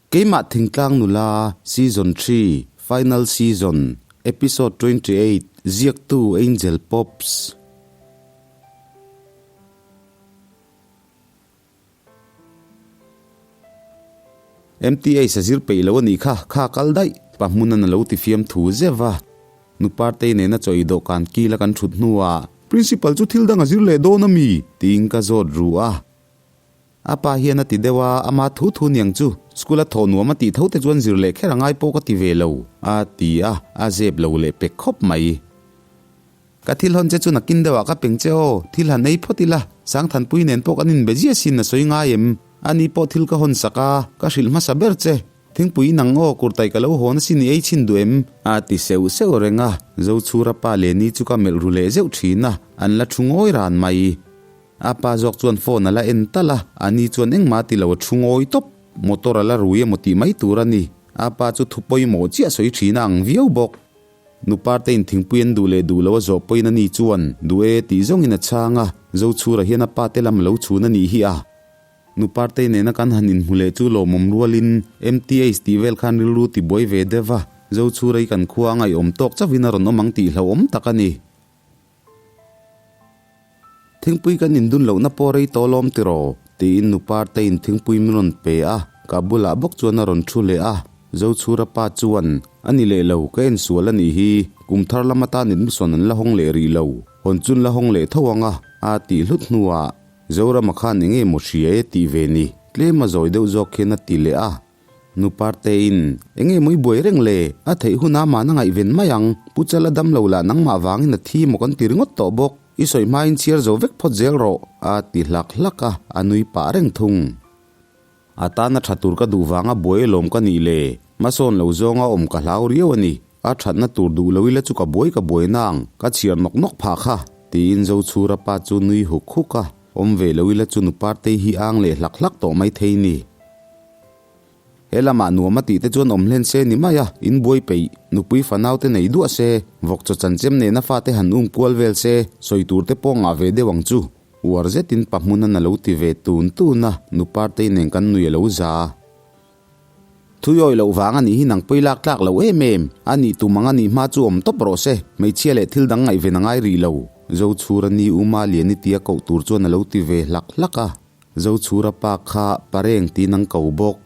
Keimah Thingtlang Nula, Season Xii, Final Season, Episode 28, Ziaktu Angel Pops. MTH a zir peih lo a nih kha, kha kal daih, pa hmunan a lo ti fiam thu zeuh va. Nu Partei nena chaw ei dawhkan kila kan thut hnuah, Principal chu thil dang a zir leh dawn a mi? tiin ka zawt ru a. A pa hian a ti deuh a, ama thu thu niang chu school a thawh nuam a tih tho te chuan zir leh kher a ngai pawh ka ti ve lo, a ti a, a zep lo leh pek khawp mai. Ka thil hawn che chu nakin deuhah ka peng che aw, thil han ei phawt ila, Sangthanpui nen pawh kan inbe ziah sin a sawi ngai em? Ani pawh thil ka hawn sak a, ka hrilh hmasa ber che. Thingpui nang aw, kurtai ka lo hawn asin i ei chhin duh em? A ti seuh seuh reng a, Zochhura pa leh ni chu ka melh ru leh zeuh thin a, an la thu ngawi ran mai. A pa zawk chuan phone a la en talh a, a ni chuan engmah ti lo a thu ngawi tawp. Motor a la rui emaw tih mai tur a ni. A pa chu thu pawimawh chiah sawi thin a ang viau bawk. Nu Parte in thingpui an duh leh duh lo a zawh pawhin a ni chuan duh e tih zawngin a chhang a, Zochhura hian a pa te lam lo chhun a nih hi a. Nu Partei nena kan han inhmu leh chu lawmawm rualin MTH tih vel khan rilru ti buai ve deuh a, Zochhura hi kan khua a ngaihawm tawk chauhin a rawn awm ang tih hlauhawm tak a ni. Thingpui kan indun lohna pawh rei tawh lawm tiraw? tiin nu Partei'n thingpui min rawn pe a, ka bulah bawk chuan a rawn thu leh a. Zochhura pa chuan, A ni leh lo, ka en sual a nih hi, kum thar lam atan admission an la hawng leh rih lo, hawn chun la hawng leh tho ang a, a tih hlut hnuah, Zorama khan eng nge maw hria e tih ve ni, tlem a zawi deuh zawk hian a ti leh a. Nu Parteiin, Eng nge mawi buai reng le? A theih hun a mahna ngaihven mai ang. Pu Chala dam lo lah nangmah vangin a thi maw kan ti ringawt tawh bawk. I sawi hmain chhiar zo vek phawt zel rawh, a ti hlak hlak a, a nui pah reng thung. A tana tha tur ka duh vanga buai alawm ka nih le. Hmasawn lo zawnga awm ka hlau riau a ni. A thatna tur duh lo ila chu ka buai ka buai nang, ka chhiar nawk nawk phah kha, tiin Zochhura pa chu nui huk huk a. Awm ve lo ila chu nu Partei hi ang leh hlak hlak tawh mai thei ni. He lamah nuam a tih te chuan awm hlen se ni mai a, in buai peih, nupui fanau te nei duah se, vawk chaw chanchem nena fate han um kual vel se, sawi tur te pawh ngah ve deuh ang chu. Uar zetin pa hmunan a lo ti ve tun tun a, nu Partei nen kan nui a lo za. Thuiawi loh vang a nih hi nang pawi lak tlak lo em em, a nih tum ang a nih hma chu awm tawp rawh se, hmeichhia leh thil dang ngaihven a ngai rih lo. Zochhura ni Uma Liani tia koh tur chuan a lo ti ve hlak hlak a. Zochhura pa kha pareng tiin an ko bawk.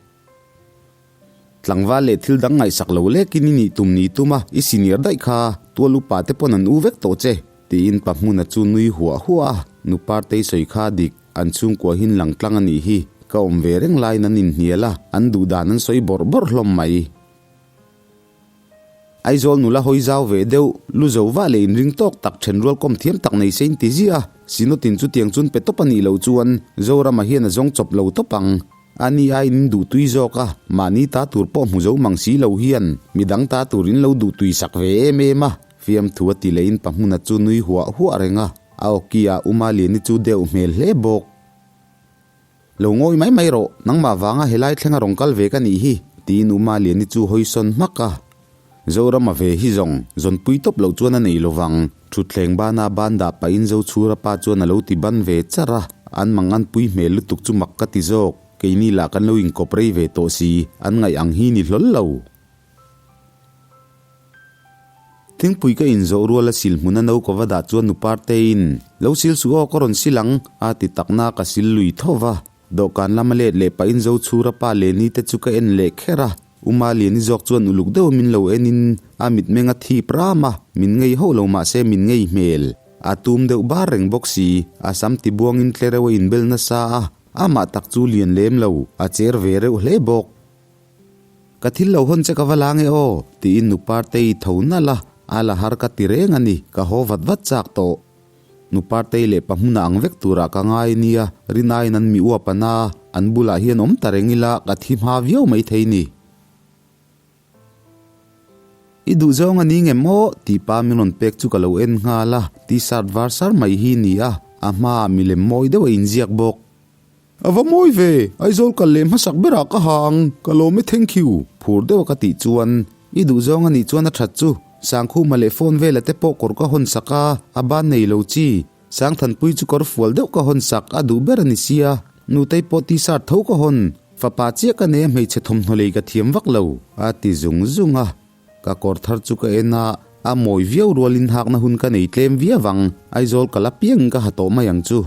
Tlangval leh thil dang ngaihsak lo lekin i nih tum ni tum a, i senior daih kha, tual upa te pawn an u vek tawh che, tiin pa hmuna chu nui huah huah a, nu Partei sawi kha dik, an chhungkua hin lang tlang a nih hi, ka awm ve reng laiin an inhnial a, an duh dan an sawi bawrh bawrh hlawm mai. Aizawl nula hawi zau ve deuh, lu zo vah leh inring tawk tak then rual kawm thiam tak nei se in ti ziah a, Sinotin chutiang chun pe tawp a nih loh chuan Zorama hian a zawng chawp lo tawp ang. Ani aiin in duh tui zawk a, mahni ta tur pawh hmu zo mang si lo hian midang ta tur in lo duh tui sak ve em em a, fiamthu a ti lehin pa hmuna chu nui huah huah reng a, a awki ah Uma Liani chu deuh hmel hle bawk. Lo ngawi mai mai rawh, nangmah vanga helai thlenga rawn kal ve ka nih hi, tiin Uma Liani chu hawi sawn hmak a. Zorama ve hi zawng, zawnpui tawp loh chuan a nei lovang. Thutthleng bana ban dah pahin Zochhura pa chuan a lo ti ban ve char a, an manganpui hmel lutuk chu mak ka ti zawk, keini lah kan lo inkawp rei ve tawh si, an ngaih ang hi ni hlawl lo. Thingpui ka inzawh rual a sil hmun a no ka va dah chuan nu Parteiin, Lo sil suh aw, ka rawn sil ang, a ti takna ka sil lui tho va. Dawhkan lama let leh pahin Zochhura pa Leni te chu ka en leh kher a. U Maliani zawk chuan uluk deuh min lo enin a mitmeng a thip ram a, min ngei hauh lo mahse min ngei hmel. A tum deuh bar reng bawk si, a sam tibuangin tlereuh a inbel nasa a, amah tak chu lian lem lo, a cher ve reuh hle bawk. Ka thil lo hawn che ka va la nge aw, tiin nu Partei tho nalh a, a la har ka ti reng a ni, ka haw vat vat chak tawh. Nu Partei leh pa hmuna ang vek turah ka ngai nia, rinaiin an mi uap a na, an bulah hian awm ta reng ila ka thi hma viau maithei ni. I duh zawng a ni nge maw? tih pa min rawn pek chu ka lo en nghal a, t-shirt var sar mai hi ni a, a hmaah milem mawi deuh a inziak bawk. A va mawi ve, Aizawl kal leh hmasak berah ka ha ang, ka lawm e thank you, phur deuh a ka tih chuan, I duh zawng a nih chuan a that chu, Sangkhuma leh phone vela te pawh kawr ka hawn sak a, a ban nei lo chi, Sangthanpui chu kawr fual deuh ka hawn sak a duh ber a ni sia, Nutei pawh t-shirt tho ka hawn. Fapa chiah ka nei a hmeichhe thawmhnaw lei ka thiam vak lo, a ti zung zung a. Ka kawr thar chu ka en a, a mawi viau rualin hakna hun ka nei tlem viau ang, Aizawl ka la piangin ka ha tawh mai ang chu.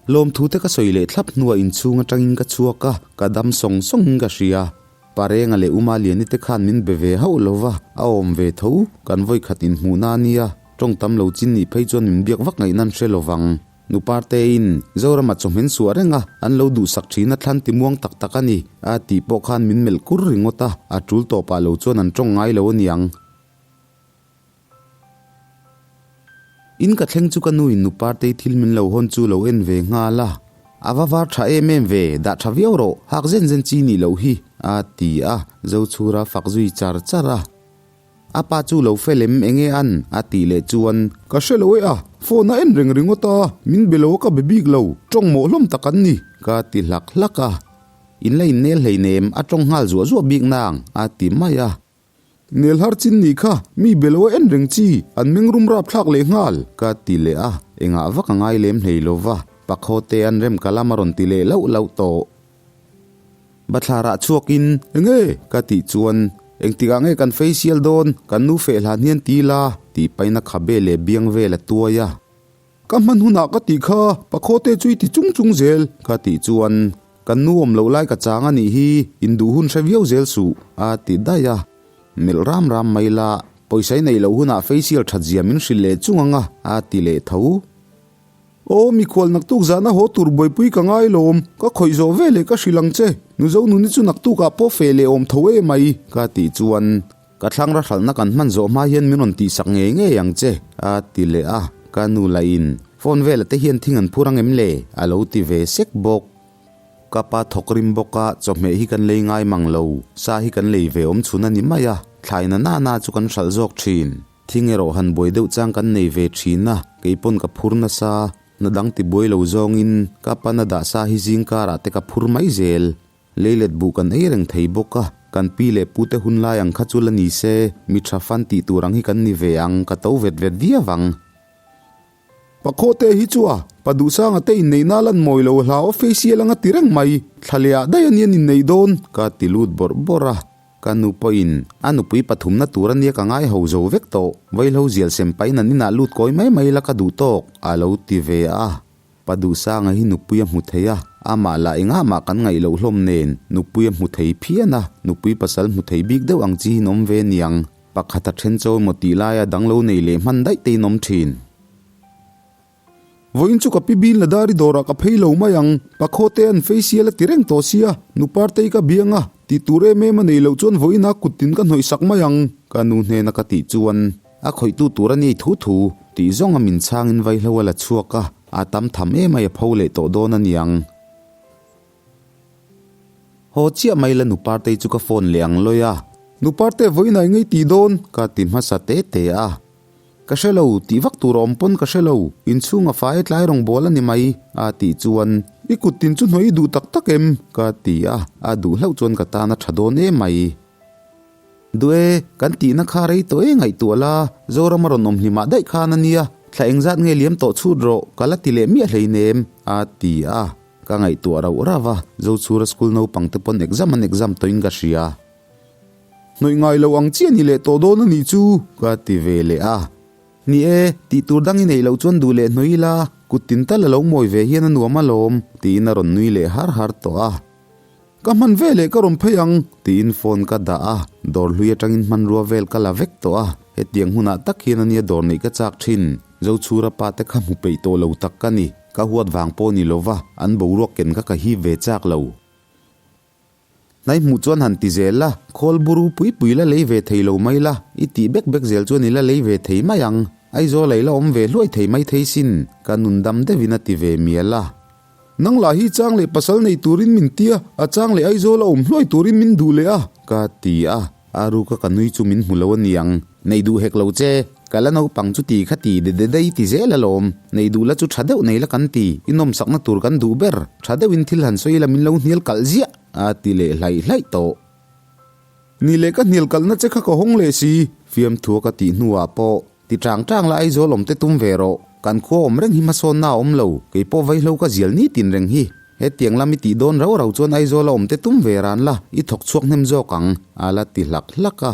Lawmthu te ka sawi leh thlap hnuah inchhung atangin ka chhuak a, ka dam sawng sawngin ka hria. Parenga leh Uma Liani te khan min be ve hauh lo va, a awm ve tho, kan vawikhat inhmuhna a nia, tawng tam lo chin nih phei chuan min biak vak ngaihna an hre lo vang. Nu Parteiin Zorama chawhmeng suah reng a, an lo duhsak thin a thlan ti muang tak tak a ni, a tih pawh khan min melh kur ringawt a, a tul tawpah lo chuan an tawng ngai lo a niang. In ka thleng chu ka nu in nu Partei thil min lo hawn chu lo en ve nghal a, A va var tha em em ve, dah tha viau rawh, hak zen zen chi nih loh hi, a ti a, Zochhura fak zui char char a. A pa chu lo fel em enge an? a tih leh chuan. Ka hre lo e a, phone a en reng ringawt a, min be lo a ka be bik lo, tawng mawh hlawm tak an ni, ka ti hlak hlak a. In la innel hleinem, a tawng nghal zuah zuah bik nang, a ti mai a. Nel har chin nih kha, mi be lo a en reng chi, an meng rum rap thlak leh nghal, ka ti leh a, engah vak a ngai lem hlei lo va, pakhaw te an rem ka lam a rawn ti leh lauh lauh tawh. Bathlarah chhuakin, Enge? ka tih chuan, Engtikah nge kan facial dawn, kan nu feh hlan hian ti la, tih paina khabe leh biang vel a tuai a. Ka hman hunah ka tih kha, pakhaw te chu i ti chung chung zel, ka tih chuan, Kan nu awm loh lai ka chang a nih hi, induh hun hre viau zel suh, a ti daih a. Melh ram ram mai la, pawisa i neih loh hunah facial that zia min hrilh leh chung ang a, a ti leh tho. Aw, mikhual naktuk zahna haw tur buaipui ka ngai lawm, ka khawih zawh ve leh ka hrilh ang che, Nuzo nuni chu naktukah pawh feh leh awm tho e mai, ka tih chuan, Ka thlang rahralhna kan hman zawh hma hian min rawn tihsak ngei ngei ang che, a ti leh a. Ka nu lahin, Phone vela te hian thing an phur ang em le? a lo ti ve sek bawk. Ka pa thawk rim bawk a, chawhmeh hi kan lei ngai mang lo, sa hi kan lei ve awm chhun a ni mai a, thlaina nana chu kan hralh zawk thin. Thing erawh han buai deuh chang kan nei ve thin a, kei pawn ka phur nasa, na dang ti buai lo zawngin ka pa na dah sa hi zing karah te ka phur mai zel. Leilet buh kan ei reng thei bawk a, kan pi leh pute hun lai ang kha chu la ni se, mi tha fan tih tur ang hi kan ni ve ang, ka to vet vet viau ang. Pakhawte hi chu a, pa Duhsanga te inneihna a lan mawi lo hlau a facial anga ti reng mai, thla leh ah daih a nia inneih dawn, ka ti lut bawrh bawrh a. Ka nu pawhin a nupui pathumna tur a nia ka ngai ho zo vek tawh, vaihlo zial sem pahin an inah lut kawi mai mai la ka duh tawk, a lo ti ve a. Pa Duhsanga hi nupui a hmu thei a, amah lah engah mah kan ngaih loh hlawm nen, nupui a hmu thei phian a, nupui pasal hmu thei bik deuh ang chi hi awm ve niang. Pakhat a then chaw emaw tih laia dang lo nei leh hman daih te in awm thin. Vawiin chu ka pi bil la dari dawrah ka phei lo mai ang, Pakhawte an facial a ti reng tawh sia, Nupartei ka biang a, tih tur em em a nei loh chuan vawiin a kuttin ka hnawih sak mai ang, ka nu hnena ka tih chuan. A khawihtu tur a ni thu thu, tih zawng a min chhangin vaihlo a la chhuak a, a tam tham em ai a pho leh tawh dawn a niang. Haw chiah mai la Nupartei chu ka phone leh ang lawi a. Nuparte vawiin ai ngei tih dawn? ka ti hmasa te te a. Ka hre lo, tih vak tur a awm pawn ka hre lo, inchhung a fai tlai rawng bawl a ni mai, a tih chuan, I kut tin chu hnawih i duh tak tak em? ka ti a, a duh hlauh chuan ka tan a tha dawn em mai. Duh e, kan tihna kha rei tawh e ngaihtuah la, Zoram a rawn awm hlimah daih khan a nia, thla engzat nge liam tawh chhut rawh, ka la ti leh miah hleinem, a ti a. Ka ngaihtuah rauh rauh a, Zochhura school naupang te pawn exam an exam tawhin ka hria. Hnawih ngai lo ang chiah ni leh tawh dawn a nih chu, ka ti ve leh a. Ni e, tih tur dang i neih loh chuan duh leh hnawih ila, kut tin tal a lo mawi ve hian a nuam alawm, tiin a rawn nui leh har har tawh a. Ka hman ve leh ka rawn phei ang, tiin phone ka dah a, dawr hlui atangin hmanrua vel ka la vek tawh a, hetiang hunah tak hian ania dawr neih ka chak thin. Zochhura pa te kha hmu peih tawh lo tak ka ni, ka huat vang pawh ni lova, an boruak ken kha ka hip ve chak lo. Hnai hmuh chuan han ti zel la, khawl buru pui pui la lei ve thei lo mai la, i tih bek bek zel chuan i la lei ve thei mai ang, Aizawl a i la awm ve hluai thei mai thei sin, ka nun dam deuhin a ti ve mial a. Nang lah hi chang leh pasal nei turin min tia, a chang leh Aizawl a awm hluai turin min duh leh a, ka ti a. A ruka ka nui chu min hmu lo a niang. Nei duh hek lo che, ka la naupang chu ti kha ti de de dei ti zel alawm. Nei duh la chu tha deuh nei la kan ti, i nawmsakna tur kan duh ber, tha deuhin thil han sawi la min lo hnial kalh ziah, a ti leh hlaih hlaih tawh. Ni leh ka hnial kalhna che kha ka hawng leh si, fiamthua ka tih hnuah pawh Ti tang tang la Aizawl awm te tum ve rawh, kan khua awm reng hi hmasawnna a awm lo, kei pawh vaihlo ka zial ni tin reng hi. Hetiang lam i tih dawn rau rau chuan Aizawl a awm te tum ve ran la, i thawk chhuak hnem zawk ang, a la ti hlak hlak a.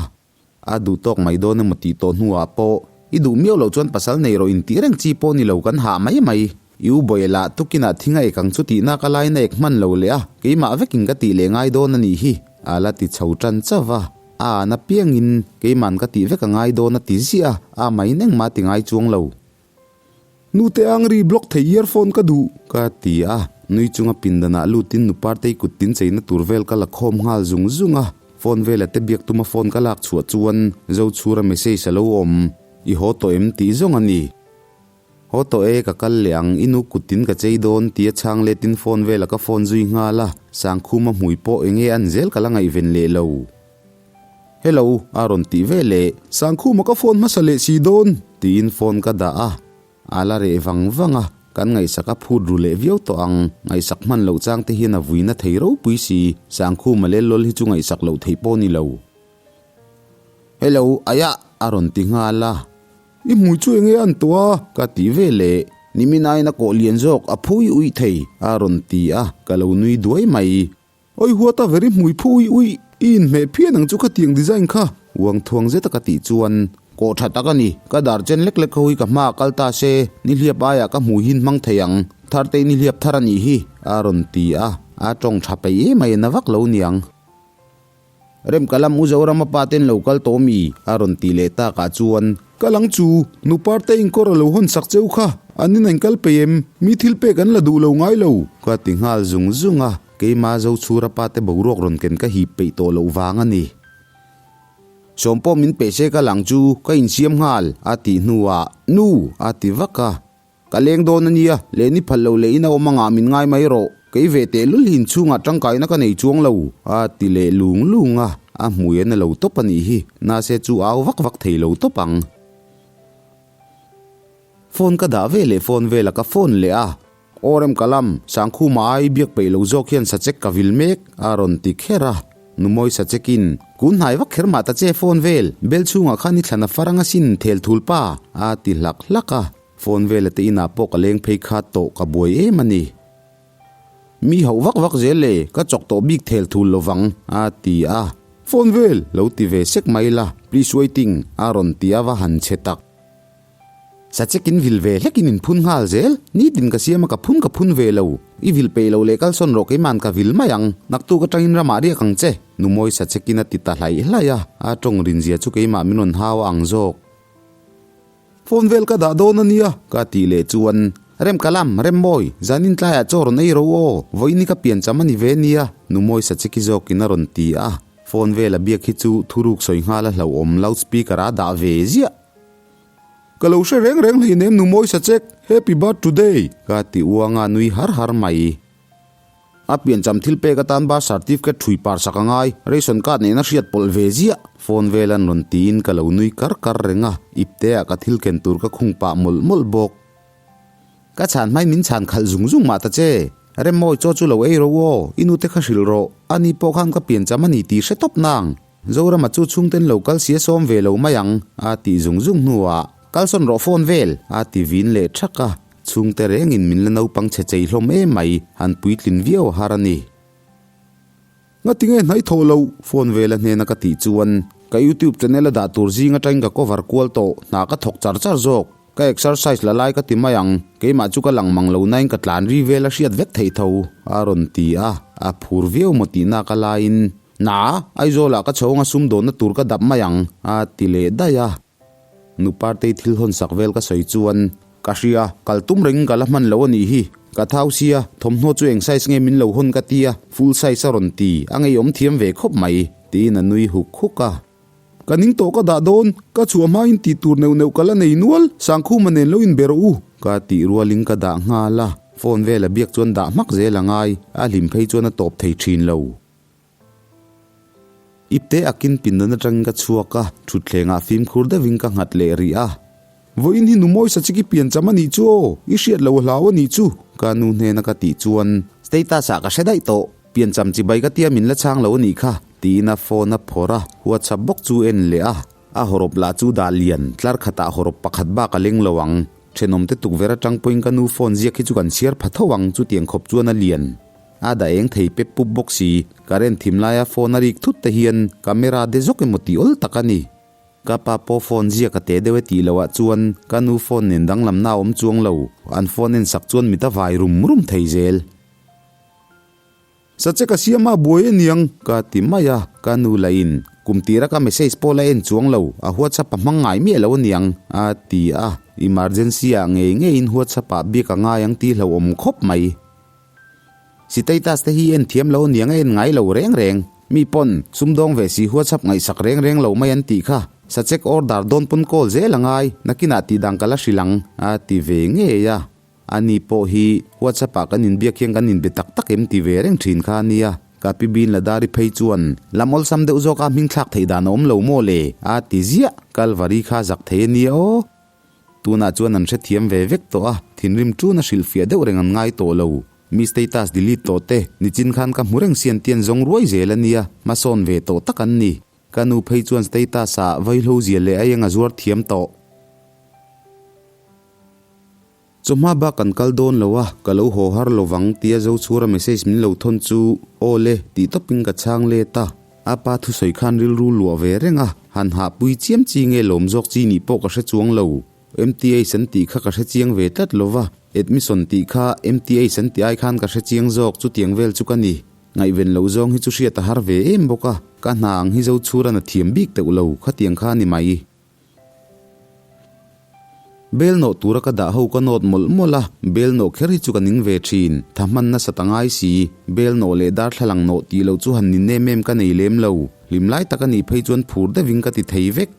A duh tawk mai dawn emaw tih tawh hnuah pawh i duh miau loh chuan pasal nei rawh intih reng chi pawh ni lo kan hah mai mai. I u Bawih lah tukinah thing a ek ang chu tihna ka lain a ek hman lo leh a, keimah vekin ka tih leh ngai dawn a nih hi, a la ti chho tan chauh va. A an apiangin keiman ka tih vek a ngai dawn a ti ziah a, a main engmah a ti ngai chuang lo. Nute Angri block thei earphone ka duh ka ti a, nui chunga pindanah lutin nu Partei kut tin cheina tur vel ka la khawm nghal zung zung a, phone vela te biak tuma phone ka lak chhuah chuan Zochhura message a lo awm, I haw tawh em tih zawng a ni. Haw tawh e ka kal leh ang, i nu kut tin ka chei dawn tia chhang letin phone vela ka phone zui nghal a, Sangkhuma hmui pawh enge an zel ka la ngaihven leh lo. Hello, a rawn tih ve leh. Sangkhuma ka phone hmasa leh si dawn, tiin phone ka dah a. A la reh vang vang a, kan ngaihsak a phut ru leh viau tawh ang. Ngaihsak hman loh chang te hian a vuina thei ropui si. Sangkhuma leh lawl hi chu ngaihsak loh theih pawh ni lo. Hello, aiah, a rawn ti nghal a. I hmui chu enge an tawh a? ka ti ve leh. Nimin aiin a kawh lian zawk, a phui uih thei, a rawn ti a, ka lo nui duai mai. Oi huat a veri hmui phu ui ui, i inhmeh phian ang chu khatiang design kha. Uang thuang zeta ka tih chuan kawh tha tak a ni, ka dar chen lek lek ho hi ka hmaah kal ta se, nihliap aiah ka hmui hin hmang thei ang, Thartei nihliap thar a nih hi, a rawn ti a, a tawng tha peih em mai na vak lo niang. Remkalam U Zorama pa ten lo kal tawh mi? a rawn ti leh takah chuan. Kal ang chu, nu Parte inkawr a lo hawn sak cheu kha, an in an kal peih em? Mi thil pek an la duh lo ngai lo. Ka ti nghal zung zung a, keima Zochhura pa te boruak rawn ken ka hip peih tawh loh vang a ni. Sawm pawh min peih se kal ang chu, ka insiam nghal, a tih hnuah, Nu! a ti vak a. Ka leng dawn a nia, leh ni phal lo leh in a awm angah min ngai mai rawh, kei ve teh lul hi inchhungah tangkaina ka nei chuang lo, a ti leh lung lung a, a hmui a na lo tawp a nih hi, nase chu au vak vak thei lo tawp ang. Phone ka dah ve leh phone vela ka phone leh a, Aw rem ka lam, Sangkhuma ai biak peih lo zawk hian sachek ka vil mek, a rawn ti kher a. Numawi sachekin, Kun hnai vak kher mah ta che phone vel, bel chhungah khan i thlan a far anga sin, thel thul pa, a ti hlak hlak a. Phone vela te inah pawh ka leng phei kha tawh ka buai em a ni. Mi hauh vak vak zel le, ka chawk tawh bik thel thul lovang, a ti a. Phone vel, lo ti ve sek mai la, please waiting, a rawn ti a va han chhe tak. Sachekin vil ve hlekin in phun nghal zel, nitin ka siam a ka phun ka phun ve lo. I vil peih lo leh kalsawn rawh keiman ka vil mai ang, naktuk atangin ramah riak ang che, Numawi sachekin a ti ta hlaih hlaih a, a tawng rinzia chu keimah min rawn hau a ang zawk. Phone vel ka dah dawn a nia, ka tih leh chuan, Rem ka lam, Rem Mawi, zanin tlaiah chaw rawn ei ro aw, vawiin ka pian cham a ni ve nia, Nu Mawi Sachiki zawkin a rawn ti a. Phone vel a biak hi chu thuruk sawi nghal a hlauhawm loud speaker a dah ve ziah. Ka lo hre reng reng hleinem Nu Mawi Sachek, Happy birth today, ka ti uang a nui har har mai. A piancham thil pek atan birth certificate ṭhui par sak a ngai, ration card nena hriat pawlh ve ziah. Phone vel an rawn tiin ka lo nui kar kar reng a, ipte ah ka thil ken tur ka khung pah mawlh mawlh bawk. Ka chhan hmai min chhan khalh zung zung mah ta che. Remmawi chaw chu lo ei ro aw, i nute kha hrilh rawh, ani pawh khan ka piancham a ni tih hre tawp nang. Zorama chu chhungten lo kal sia sawm ve lo mai ang, a tih zung zung hnuah, Kalsawn rawh phone vel, a ti vin leh thak a. Chhungte rengin min la naupang chhe chei hlawm em mai, han puitlin viau a har a ni. Ngatinge hnaih thawh loh, phone vela hnena ka tih chuan, ka youtube channel a dah tur zing atangin ka cover kual tawh, hna ka thawk char char zawk. Ka exercise la lai ka ti mai ang, keimah chu ka lang mang lo nain ka tlan ri vel a hriat vek theih tho, a rawn ti a, a phur viau maw tihna ka laiin, Na, Aizawlah ka chho anga sumdawnna tur ka dap mai ang, a ti leh daih a. Nu Partei thil hawn sak vel ka sawi chuan, Ka hria, kal tum rengin ka la hman lo a nih hi. Ka thau sia, thawmhnaw chu eng size nge min lo hawn ka tia, full size a rawn ti, a ngeiawm thiam ve khawp mai, tiin a nui huk huk a. Ka ning tawh ka dah dawn, ka chhuah hmain tih tur neuh neuh ka la nei nual, Sangkhuma nen lo inbe rawh u, ka tih rualin ka dah nghal a, phone vel a biak chuan dah hmak zel a ngai, a hlim phei chuan a tawp thei thin lo. Ipte akin pindan atangin ka chhuak a, thutthlengah fimkhur deuhin ka nghat leh rih a. Vawiin hi nu mawi sachik i piancham a nih chu aw, i hriat lo a hlau a nih chu, ka nu hnena ka tih chuan status ah ka hre daih tawh, piancham chibai ka tia min la chhang lo a nih kha, tiin a phone a phawrh a, WhatsApp bawk chu en leh a, a hawrawp lah chu dah lian, tlar khatah hawrawp pakhat bak a leng lo ang, thenawmte tukverh atang pawhin ka nu phone ziak hi chu kan chhiar pha tho ang chutiang khawp chuan a lian. A dah eng thei pep pup bawk si. Current thim laia phone a rik thut te hian camera de zawk emaw tih awl tak a ni. Ka pa pawh phone ziak a teh deuh e tih loh ah chuan ka nu phone nen danglamna a awm chuang lo. An phone en sak chuan mit a vai rum rum thei zel. Sache ka siam a buai aniang ka ti mai a, ka nu lahin kum tira ka message pawh la en chuang lo, a WhatsApp a hmang ngai miah lo aniang a ti a, emergency ah ngei ngeiin WhatsApp ah biak a ngai ang tih hlauhawm khawp mai. Status te hi en thiam lo aniang a en ngai lo reng reng, mi pawn sumdawng ve si WhatsApp ngaihsak reng reng lo mai an tih kha, sachek order dawn pawn call zel a ngai, nakinah tih dang ka la hrilh ang a ti ve ngei a. Ani pawh hi WhatsApp ah kan inbiak hian kan inbe tak tak em ti ve reng thin kha a nia. Ka pi Bin Ladari phei chuan lam awlsam deuh zawka hming thlak theih dan a awm lo maw le? a ti ziah. Kalvari kha zak thei a nia aw. Tunah chuan an hrethiam ve vek tawh a, thinrim tuna hrilhfiah deuh reng an ngai tawh lo. Mi status delete tawh te, nichin khan ka hmu reng sian tian zawng ruai zel a nia, hmasawn ve tawh tak an ni. Ka nu phei chuan status ah vaihlo zia leh aieng a zuar thiam tawh. Chawhma bak kan kal dawn lo a, ka lo haw har lo vang tia Zochhura message min lo thawn chu aw le tih tawpin ka chhang let a. A pa thusawi khan rilru luah ve reng a, han hahpui chiam chi nge lawm zawk chi nih pawh ka hre chuang lo. MTH an tih kha ka hre chiang ve tlat lo va, admission tih kha MTH an tih ai khan ka hre chiang zawk chutiang vel chu ka ni. Ngaihven loh zawng hi chu hriat a har ve em bawk a, ka hna ang hi Zochhura'n a thiam bik teuh lo, khatiang kha a ni mai. Bel nawh tura ka dah ho ka nawt mawlh mawlh a, bel nawh kher hi chu ka ning ve thin, tha hman nasa ta ngai si, bel nawh leh darthlalang nawh tih loh chu han nin em em ka nei lem lo, hlim lai tak a nih phei chuan phur deuhin ka ti thei vek.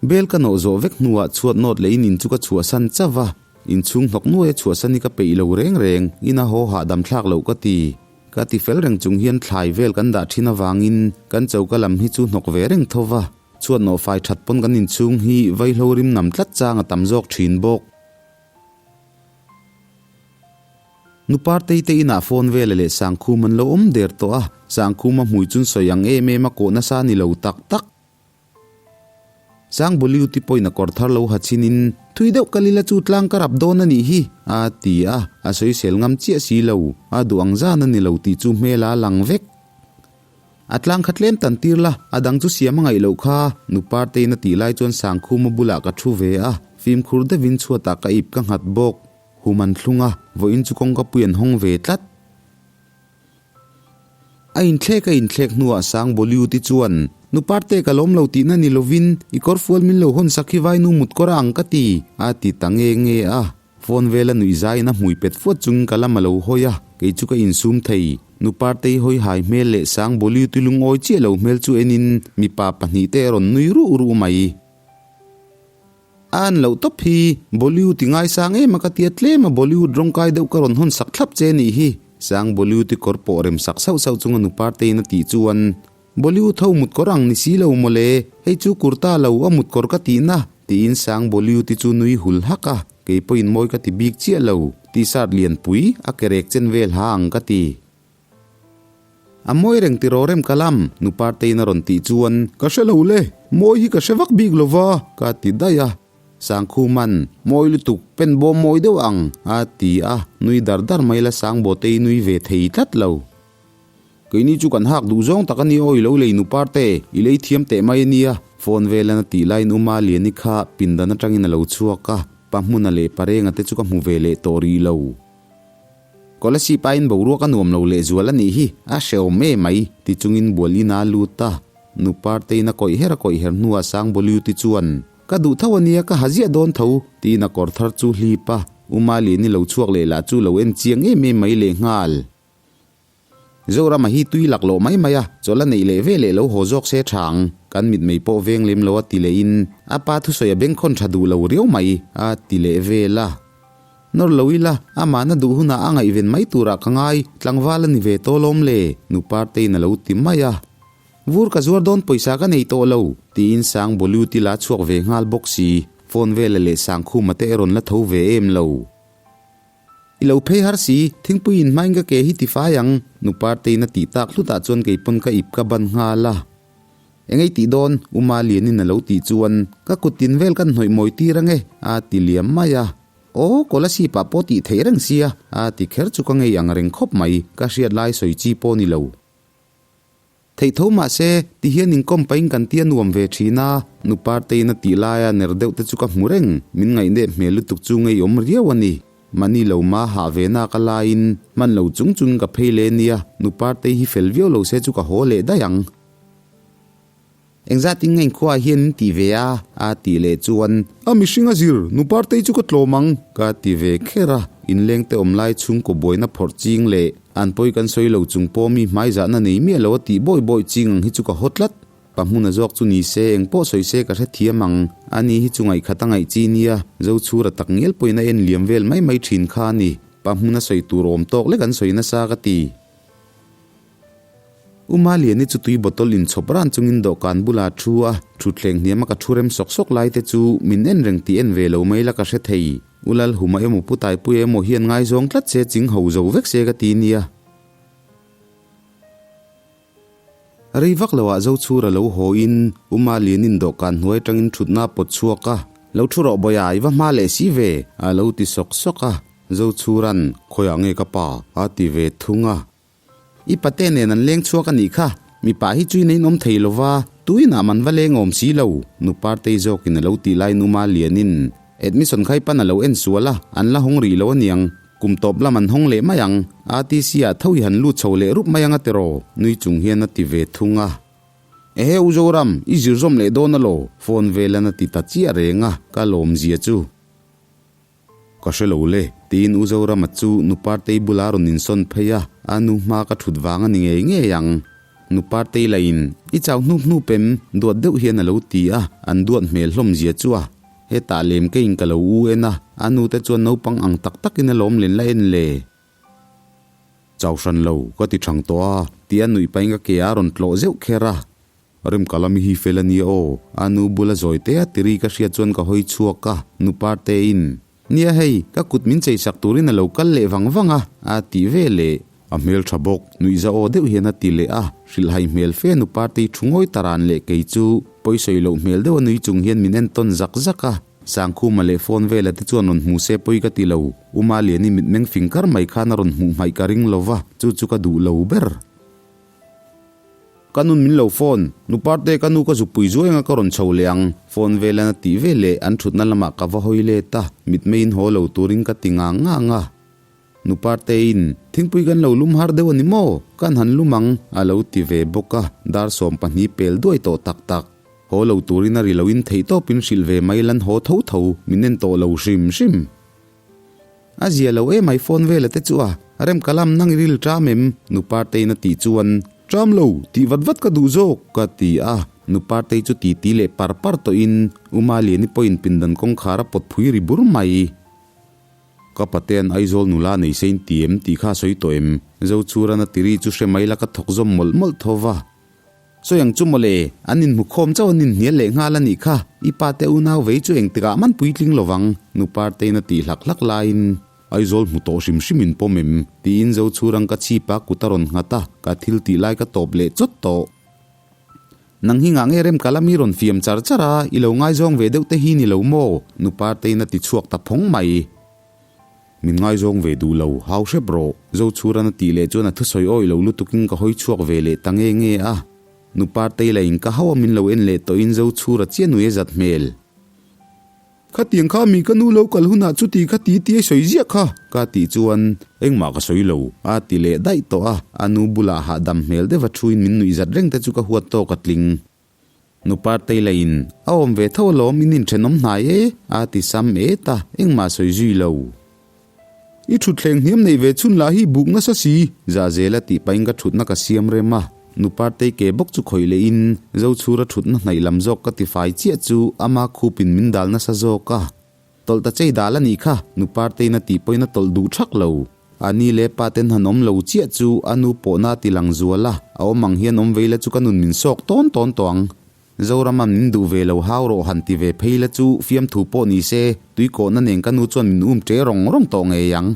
Bel ka nawh zawh vek hnuah chhuat nawt leh in in chu ka chhuahsan chauh a, inchhung hnawk nuaia chhuahsan hi ka peih lo reng reng, ina haw hahdam thlak loh ka ti. Ka ti fel reng chung hian thlai vel kan dah thin avangin kan choka lam hi chu hnawk ve reng tho va, chhuat nawh fai that pawn kan inchhung hi vaihlo rim nam tlat chang a tam zawk thin bawk. Nu Partei te inah phone vela leh Sangkhum an lo awm der tawh a, Sangkhuma hmui chun sawi ang em em a kawh nasa ni lo tak tak. Sang Bollywood-i pawhin a kawr thar lo ha chhinin, Thui deuh kal ila chu tlang ka rap dawn a nih hi, a ti a, a sawisel ngam chiah si lo, a duh ang zan a ni lo tih chu hmel a lang vek. A tlang kha tlem tan tir la, a dang chu siam a ngaih loh kha, nu Partei'n a tih lai chuan Sangkhuma bulah ka thu ve a, fimkhur deuhin chhuatah ka ip ka nghat bawk. Hum an thlung a, vawiin chu kawngka pui an hawng ve tlat. A inthlek a inthlek hnuah Sang Bollywood-i chuan, Nu Parte ka lawm lo tihna ni lovin i kawrfual min lo hawn sak hi vainu mut kawr a ang ka ti, a ti ta nge nge a. Phone vela nuih zaiin a hmui pet fuat chungin ka lam a lo hawi a, kei chu ka insum thei. Nu Partei hawi hai hmel leh Sang Bollywood-i lungawi chiah lo hmel chu enin mipa pahnihte a rawn nui ruh ruh mai. A an loh tawp hi Bollywood i ngaisang em a ka tia tlem a Bollywood rawngkai deuh ka rawn hawn sak thlap che nih hi Sang Bollywood i kawr pawh rem sak sauh sauh chunga nu Parteiin a tih chuan Bollywood ho mut kawr ang ni si lo mawle hei chu kurta lo a mut kawr ka tihna tiin Sang Bollywood i chu nui hul hak a kei pawhin mawi ka ti bik chiah lo T-shirt lianpui a ke rek chen vel ha ang ka ti. A mawi reng tiraw rem ka lam, nu Parteiin a rawn tih chuan, Ka hre lo le, mawi hi ka hre vak bik lo va, ka ti daih a. Sangkhuman, Mawi lutuk, pen bawm mawi deuh ang, a ti a, nui dar dar mai la Sangbawtei nui ve thei tlat lo. Keini chu kan hak duh zawng tak a ni aw i lo lei nu Parte, i lei thiam teh mai a nia, phone velan a tih laiin U Maliani kha pindan atangin a lo chhuak a, pa hmuna leh parenga te chu ka hmu ve leh tawh rih lo. Kolasib aiin boruak a nuam lo lehzual a nih hi, a hrehawm e mai, ti chungin bual in a lut a. Nu Parteiin a kawih her a kawih her hnuah Sangbawliuti chuan, Ka duh tho a nia, ka ha ziah dawn tho, tiin a kawr thar chu hlip a. U Maliani lo chhuak leh lah chu lo en chiang em em mai lehnghal. Zorama hi tui lak loh mai mai a, chawlh a neih leh ve leh lo haw zawk se tha ang, kan mitmei pawh veng lem lo a ti lehin a pa thusawi a bengkhawn tha duh lo riau mai a ti leh vel a. Nawr lo ila, amahna duh hunah a ngaihven mai turah ka ngai, tlangval a ni ve tawh lawm le, nu Parteiin a lo ti mai a. Vur ka zuar dawn pawisa ka nei tawh lo, tiin Sang Bollywood-i la chhuak ve nghal bawk si, phone vela leh Sangkhuma te erawn la tho ve em lo. I lo phei har si, thingpui in hmain ka ke hi ti fai ang, nu Parteiin a tih tak hlutah chuan kei pawn ka ip ka ban nghal a. Engei tih dawn, U Malianin a lo tih chuan, Ka kut tin vel kan hnawih mawi tir ange, a ti liam mai a. Aw, Kolasib ah pawh tih theih reng sia, a ti kher chu ka ngei ang reng khawp mai, ka hriat lai sawi chi pawh ni lo. Theih tho mah se, ti hian inkawm pahin kan tia nuam ve thin a, nu Partein a tih laia ner deuh te chu ka hmu reng, min ngaihnep hmel lutuk chu ngeiawm riau a ni. Mahni lo ma hah ve nak a laiin, hman lo chung chungin ka phei leh nia, nu Partei hi fel viau lo se chu ka haw leh daih ang. Engzat in nge inkhua ah hian in tih ve a? a tih leh chuan, A mihring a zir, nu Partei chu ka tlawm ang, ka ti ve kher a. Inleng te awm lai chhungkaw buaina phawrh ching leh an pawi kan sawi lo chung pawh mi hmaizahna nei miah lo a tih bawi bawi ching ang hi chu ka haw tlat. Pa hmuna zawk chu ni se, eng pawh sawi se ka hrethiam ang. Ani hi chu ngaihkhat a ngaih chi nia, Zochhura tak ngial pawhin a en liam vel mai mai thin kha a ni. Pa hmuna sawi tur awm tawk lek an sawi nasa ka ti. U Maliani chu tui bottle inchhawp ran chungin dawhkan bulah a thu a, thutthleng hniama ka thu rem sawk sawk lai te chu min en reng tih en ve lo mai la ka hre thei. U Lalhuma emaw Pu Taipuia emaw hian ngaizawng tlat se ching ho zo vek se ka ti nia. Rei vak loah Zochhura lo haw in U Maliani'n dawhkan hnuai atangin thutna a pawt chhuak a, Lo thu rawh Bawia, i va hma leh si ve, a lo ti sawk sawk a. Zochhura'n, Khawiah nge ka pa? a ti ve thung a. I pate nen an leng chhuak a nih kha, mipa hi chuin a inawm thei lo va, tuinah man va leng awm si lo, nu Partei zawkin a lo tih lai Numa Lianin admission khai pan a lo en sual a, an la hawng rih lo a niang, kum tawp lam an hawng leh mai ang, RTC ah tho i han lut chho leh rup mai ang a tiraw, nui chung hian a ti ve thung a. Ehe U Zoram, i zir zawm leh dawn alaw? Phone velan a ti ta chiah reng a, ka lawmzia chu. Ka hre lo le, tiin U Zorama chu nu Partei bula rawn insawn phei a, a nu hma ka thut vang a ni ngei ngei ang. Nu Partei lahin, I chau hnup hnup em? duat deuh hian a lo ti a, an duat hmel hlawm zia chu a. Hetah lem keiin ka lo u en a, a nu te chuan naupang ang tak takin a lawm len la en le. Chau hran lo, ka ti thang tawh a, tia nuih pahin ka ke a rawn tlawh zeuh kher a. Remkalami hi fel a nia aw, a nu bula zawi te a tiri ka hriat chuan ka hawi chhuak a, nu Partein, Nia hei, ka kut min cheisak turin a lo kal leh vang vang a, a ti ve leh. A hmel tha bawk, nuihza aw deuh hian a ti leh a, hrilhhai hmel fe nu Partei thu ngawi ta ran leh kei chu pawisawi loh hmel deuh a nui chung hian min entawn zak zak a, Sangkhuma leh phone vela te chuan rawn hmu se pawi ka ti lo, U Maliani mitmeng fing kar mai khan a rawn hmuh hmaih ka ring lo va, chu chu ka duh lo ber. Ka nun min lo phone, nu Parte ka nu ka zukpui zuai anga ka rawn chho leh ang, phone velan a tih ve leh an thutna lamah ka va hawi let a, mitmeiin haw lo turin ka ti ngang ngang a. Nu Partein, Thingpui kan lo lum har deuh a ni maw? Kan han lum ang, a lo ti ve bawk a, dar 12 pel duai tawh tak tak. Haw lo turin a ri loin theihtawpin hrilh ve mai lan haw tho tho, min en tawh lo hrim hrim. A zia lo emai phone vela te chu a, rem ka lam nang i ril ṭam em? Nu Partei'n a tih chuan, Ṭam lo, tih vat vat ka duh zawk, ka ti a. Nu Partei chu titi leh par par tawhin U Maliani pawhin pindan kawngkhar a pawt phui ri bur mai. Ka patea'n Aizawl nula nei se in ti em tih kha a sawi tawh em? Zochhura'n a tiri chu hre mai la ka thawk zawm mawlh mawlh tho va. Sawi ang chu mawle, an inhmu khawm chauh an inhnial leh nghal a nih kha, i pa te unau vei chu engtikah man puitling lovang, nu Partein a tih hlak hlak laiin. Aizawl hmu tawh hrim hrim in pawm em? tiin Zochhurang ka chhipa kut a rawn nghat a, ka thil tih lai ka tawp leh chawt tawh. Nang hi ngah nge rem ka la mi rawn fiam char char a, i lo ngaizawng ve deuh te hi ni lo maw? nu Partein a ti chhuak ta phawng mai. Min ngaizawng ve duh lo, hau hrep rawh. Zochhuran a tih leh chuan a thusawi awih lo lutukin ka hawi chhuak ve leh ta nge nge a. Nu Partei la in ka hau a min lo en leh tawhin Zochhura chiah nui a zat hmel. Khatiang kha mi ka nu lo kal hunah chuti kha ti ti a sawi ziah kha, ka tih chuan engmah ka sawi lo, a ti leh daih tawh a. A nu bulah hahdam hmel deuha thuin min nuih zat reng te chu ka huat tawk a tling. Nu Partei lahin, A awm ve tho alawm, in inthenawm hnai e, a ti sam et a, engmah sawi zui lo. I thutthleng hniam neih ve chhun lah hi buk nasa si, Zahzela tih pahin ka thutna ka siam rem a. Nu Partei ke bawk chu khawih lehin, Zochhura thutna hnaih lam zawk ka ti fai chiah chu ama khupin min dal nasa zawk a. Tawlh ta chei dal a nih kha, nu Partei'n a tih pawhin a tawlh duh thak lo. A ni leh pa ten han awm lo chiah chu a nu pawhna a ti lang zual a, a awm ang hian awm vei la chu ka nun min sawk tawn tawn tawh ang. Zorama min duh ve lo hau rawh han ti ve phei la chu fiamthu pawh ni se, tuikawhna nen ka nu chuan min um ṭe rawng rawng tawh ngei ang.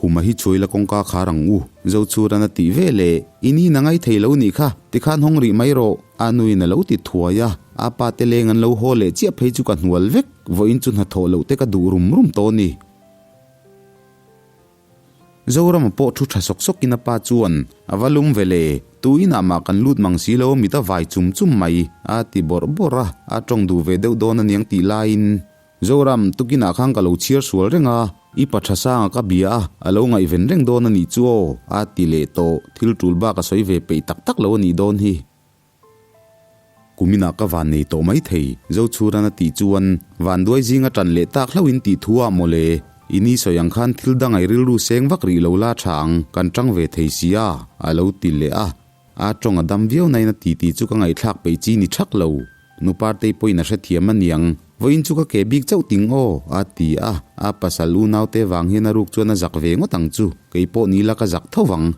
Huma hi chuai la kawngka khar ang u, Zochhuran a tih ve leh, I ni na ngai thei lo nih kha, tikhan hawng rih mai rawh, a nuin a lo ti thuai a, a pa te leng an lo haw leh chiah phei chu ka hnual vek, vawiin chu hnathawh loh te ka duh rum rum tawh a ni. Zorama pawh thu tha sawk sawkin a pa chuan, A va lum ve le, tu inah mah kan lut mang si lo mit a vai chum chum mai, a ti bawrh bawrh a, a tawng duh ve deuh dawn aniang tih laiin, Zoram, tukinah khan ka lo chhiar sual reng a, i pa tha sanga ka bia a, a lo ngaihven reng dawn a nih chu aw, a ti leh tawh, thil tul bak a sawi ve peih tak tak lo a nih dawn hi. Kuminah ka van nei tawh mai thei, Zochhuran a tih chuan vanduai zinga ṭan leh tak hlauhin tih thu ah mawle, i ni sawi ang khan thil dangai rilru seng vak rih lo la ṭha ang, kan ṭang ve thei si a, a lo ti leh a. A ṭawng a dam viau nain a titi chu ka ngaihthlak peih chi ni ṭhak lo. Nu Partei pawhin a hrethiam a niang, vawiin chu ka ke bik chauh ting aw, a ti a, a pasal unaute vang hian a ruk chuan a zak ve ngawt ang chu, kei pawh ni la ka zak tho vang.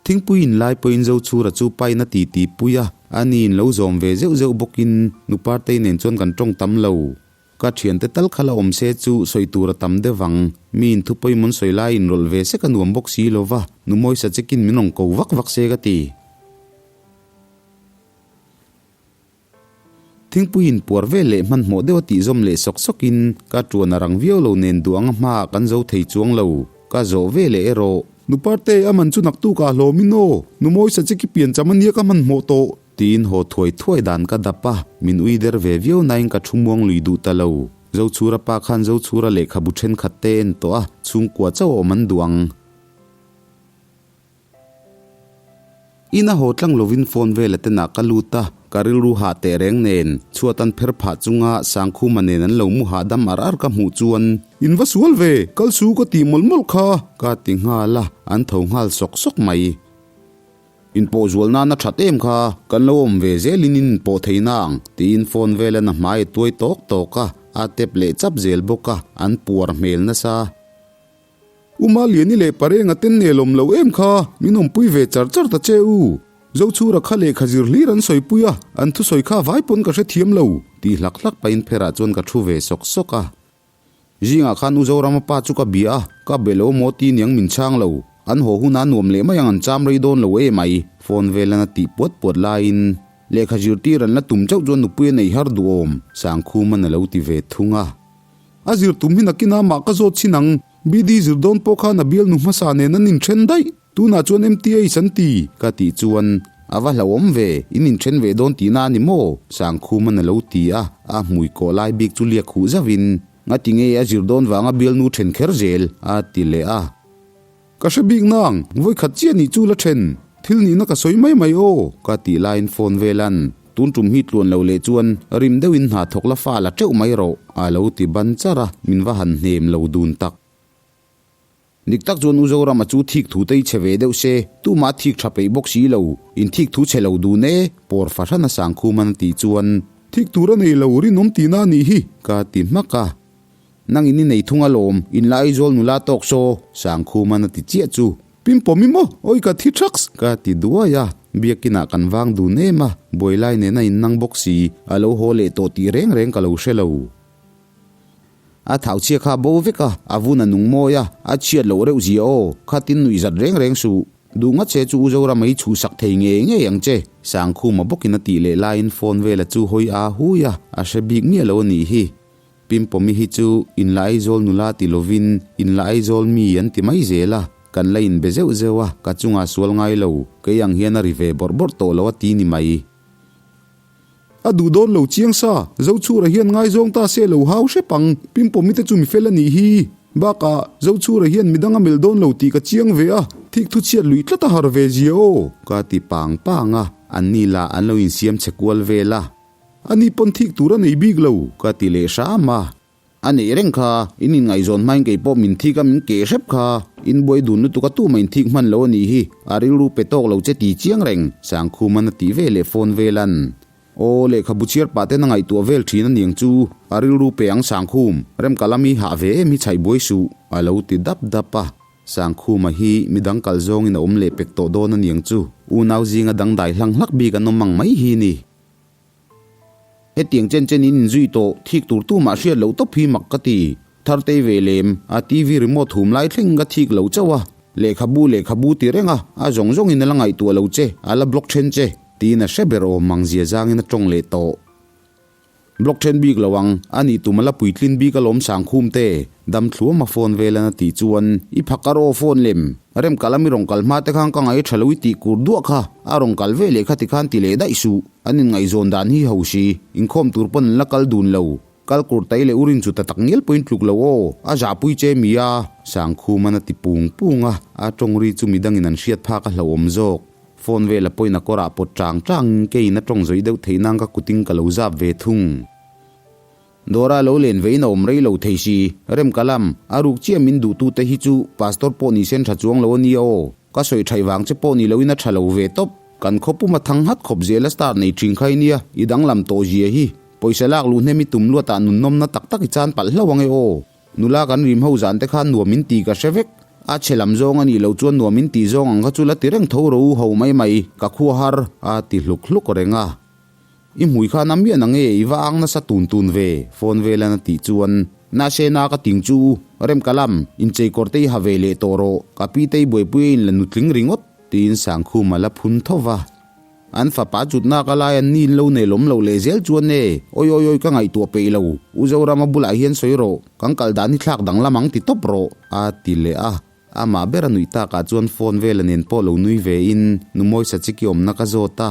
Thingpui in lai pawhin Zochhura chu pain a titi pui a, ani in lo zawm ve zeuh zeuh bawkin nu Partei nen chuan kan tawng tam lo. Ka thiante tal kha la awm se chu sawi tur a tam deuh vang. Mi in thupawimaw'n sawi lai in rawlh ve sek a nuam bawk si lo va, nu Mawisa chekin min rawn ko vak vak se ka ti. Thingpui in puar vel leh hmanhmawh deuh a tih zawm leh sawk sawk in ka tuan a rang viau lo nen duh anga hma ah kan zo thei chuang lo. Ka zawh ve leh erawh. Nu Parte, a man chu naktuk ah hlawm in aw, nu Mawisa che ki pian cham ania ka hmanhmawh tawh. Tiin haw thuai thuai dan ka dap a, min ui der ve viau nain ka thu muang lui duh ta lo. Zochhura pa khan Zochhura lehkhabu thenkhat te en tawh a, chhungkua chauh a awm an duh ang. Ina haw tlang lovin phone vela tenah ka lut a, ka rilru hah teh reng nen chhuat an pher phah chunga Sangkhuma nen an lo mu hahdam ar ar ka hmuh chuan, In va sual ve, kal su ka tih mawlh mawlh kha, ka ti nghal a, an tho nghal sawk sawk mai. Inpawh zual nana that em kha, kan lo awm ve zelin in inpawh thei nang, tiin phone vela na hmai a tuai tawk tawk a, a tep leh chap zel bawk a, an puar hmel nasa. U Maliani leh Parenga ten nelawm lo em kha, min awmpui ve char char ta che u. Zochhura kha lehkha zir hlir an sawipui a, an thusawi kha vai pawn ka hrethiam lo, tih hlak hlak pahin pherah chuan ka thu ve sawk sawk a. Zingah khan U Zorama pa chu ka bia a, ka be lo maw ti niang min chhang lo. An haw hunah nuam leh mai ang an cham rei dawn lo e mai, phone velan a tih puat puat laiin lehkha zirtir an la tum chauh chuan nupui a nei har duhawm, Sangkhuman a lo ti ve thung a. A zir tum hi nakin a mah ka zawt chin ang. BD zir dawn pawh khan a bialnu hmasa nen an inthen daih. Tunah chuan MTH an ti. Ka tih chuan, A va hlauhawm ve, in inthen ve dawn tihna a ni maw? Sangkhuman a lo ti a, a hmui kawh lai bik chu liak huh zauhin, Ngati nge a zir dawn vanga bialnu then kher zel? a ti leh a. Ka hre bik nang, vawikhat chiah nih chu la then. Thil nihna ka sawi mai mai aw. Ka tih laiin phone velan, Tun tum hi tluan lo leh chuan rim deuhin hna thawk la fa la teuh mai rawh, a lo ti ban char a, min va han hnem lo dun tak. Dik tak chuan U Zorama chu thik thu te i chhe ve deuh se, tumah thik tha peih bawk si lo, in thik thu chhe lo dun e, pawr fahran a Sangkhuman a tih chuan. Thik tur a nei lo, rinawm tihna a nih hi, ka ti hmak a. Nang in i nei thung alawm, in la Aizawl nula tawk saw, Sangkhuman a ti chiah chu. Pimpawm i maw? Awi ka thi thaks! Ka ti duai a, biakinah kan vang dun em a, buailai nen a innang bawk si, a lo haw leh tawh tih reng reng ka lo hre lo. A thau chhia kha a bo vek a, a vun a nung mawi a, a chhiat loh reuh zia aw, khatin nuih zat reng reng suh. Duh ngat che chu U Zorama hi chhuhsak thei ngei ngei ang che, Sangkhuma bawkin a tih leh laiin phone vela chu hawi a hui a, a hre bik miah lo a nih hi. Pimpawmi hi chu in la Aizawl nula ti lovin in la Aizawl mi an ti mai zel a, kan la inbe zeuh zeuh a, ka chungah sual ngai lo, kei ang hian a ri ve bawrh bawrh tawh lo a ti ni mai. A duh dawn lo chiang sa, Zochhura hian ngaizawng ta se lo hau hrep ang, Pimpawmi te chu mi fel a nih hi. Bakah, Zochhura hian midang a melh dawn lo tih ka chiang ve a, thik thu chhiat luih tlat a har ve zia aw. Ka ti pang pang a, anni lah an lo insiam chhe kual vel a. Ani pawn thik tur a nei bik lo. Ka ti leh hram a. A neih reng kha, in inngaihzawn hmain kei pawh min thik a min keh hrep kha. In buai dun lutuk a tumah in thik hman lo a nih hi, a rilru pe tawk lo che ti chiang reng, Sangkhuman a tih ve leh phone velan. Aw, lehkhabu chhiar pah ten a ngaihtuah vel thin a niang chu, a rilru pe ang Sangkhum, Remkalami hi hah ve em hi chhaih buai suh, a lo ti dap dap a. Sangkhuma hi midang kal zawngin a awm leh pek tawh dawn a niang chu, unau zinga dangdai hlang hlak bik an awm ang mai hi ni. Hetiang chen chen in inzui tawh, thik tur tumah hriat loh tawp hi mak ka ti. Thartei ve lem, a TV remote hum lai thleng ka thik lo chauh a, lehkhabu lehkhabu ti reng a, a zawng zawngin a la ngaihtuah lo che, a la block then che, tiin a hre ber awm mang zia zangin a tawng leh tawh. Block then bik lo ang, a nih tum a la puitlin bik alawm Sangkhum te, dam thluam a phone vel an a tih chuan, I phak a raw phone lem, rem kal a mi rawn kal hma te khan ka ngaih tha lo i tih kur duah kha, a rawn kal ve leh kha ti khan ti leh daih suh, an inngaihzawn dan hi ho si, inkhawm tur pawn an la kal dun lo. Kal kur tai leh urin chu ta tak ngial pawhin tluk lo aw, a zahpui che mi a, Sangkhuman a ti pung pung a, a tawng ri chu midangin an hriat phak a hlauhawm zawk. Phone vela pawhin a kawrah pawt chang changin keiin a tawng zawih deuh theih nan ka kutin ka lo zap ve thung. Dawra lo len vein a awm rei lo thei si, rem ka lam, a ruk chiah min duhtute hi chu Pastor pawh ni sen tha chuang lo a nia aw, ka sawi thaih vang che pawh ni loin a tha lo ve tawp. Kan khaw puma thang nghat khawp zela star nei thin kha i nia, i danglam tawh zia hi. Pawisa lak luh hnem i tum luatah nunnawmna tak tak i chan palh hlauh ang e aw. Nula kan rim ho zan te khan nuam in ti ka hre vek. A chhe lam zawng a nih loh chuan nuam in tih zawng ang kha chu la ti reng tho ro u ho mai mai, ka khua har, a ti hluk hluk reng a. I hmui khan a mian ang e, i va ang nasa tun tun ve, phone velan a tih chuan, Nase na ka ting chu, rem ka lam, inchei kawr te i ha ve leh tawh rawh, ka pi te i buaipui a in la nutling ringawt, tiin Sangkhuma la phun tho va. An fapa chutnak a lai an ni in lo nelawm loh leh zel chuan e, awi awi awi ka ngaihtuah peih lo, U Zorama bulah hian sawi rawh, kan kal dan hi thlak danglam ang ti tawp rawh, a ti leh a. Amah ber a nuih takah chuan phone vela nen pawh lo nui ve in Numawi Sachiki awmna ka zawt a.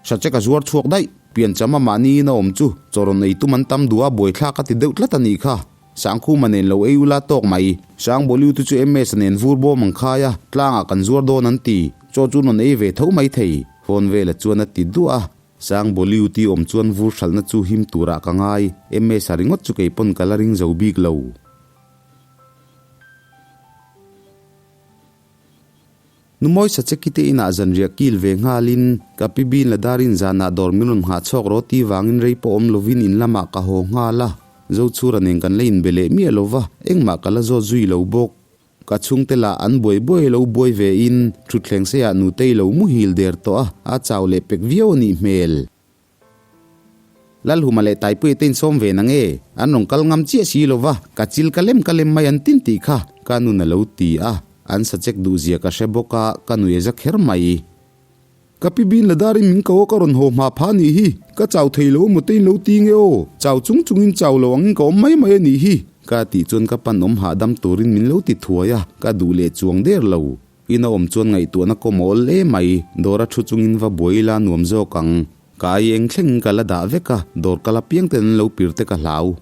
Sachek a zuar chhuak daih, piancham a mahni in a awm chu chaw rawn ei tum an tam duh a buaithlak a ti deuh tlat a nih kha. Sangkhuma nen lo ei ula tawk mai. Sangbawliu te chu MS nen vur bawm ang khai a, tlangah kan zuar dawn an ti. Chaw chu rawn ei ve tho mai thei. Phone vela chuan a ti duah a. Sangbawliu ti awm chuan vur hralhna chu him turah ka ngai. MS a ringawt chu kei pawn ka la ring zo bik lo. Numawi Sacheki te inah zanriah kil ve nghalin ka pi Bin la darin zanah dawr min rawn nghah chhawk rawh ti vangin rei pawh awm lovin in lamah ka haw nghal a. Zochhura nen kan la inbe leh miah lova, engmah ka la zawt zui lo bawk. Ka chhungte lah an buai buai lo buai ve in thutthleng seiah nutei lo muhil der tawh a, a chau leh pek viau a nih hmel. Lalhuma leh Taipuia te insawm ve na nge? An rawn kal ngam chiah si lo va, ka chil ka lem ka lem mai an tin tih kha ka nun a lo ti a, an sa chek duh zia ka hre bawk a, ka nui a za kher mai. Ka pi bin la darin min ko a ka rawn haw hma pha nih hi, ka chau thei lo maw te in lo ti nge aw, chau chung chungin chau lo angin ka awm mai mai a nih hi. Ka tih chuan ka pan awm hahdam turin min lo ti thuai a, ka duh leh chuang der lo. In a awm chuan ngaihtuahna kawm a awl hle mai, dawr a thu chungin va buai ila nuam zawk ang. Ka ai eng thleng ka la dah vek a, dawr kal apiang ten an lo pir te ka hlau.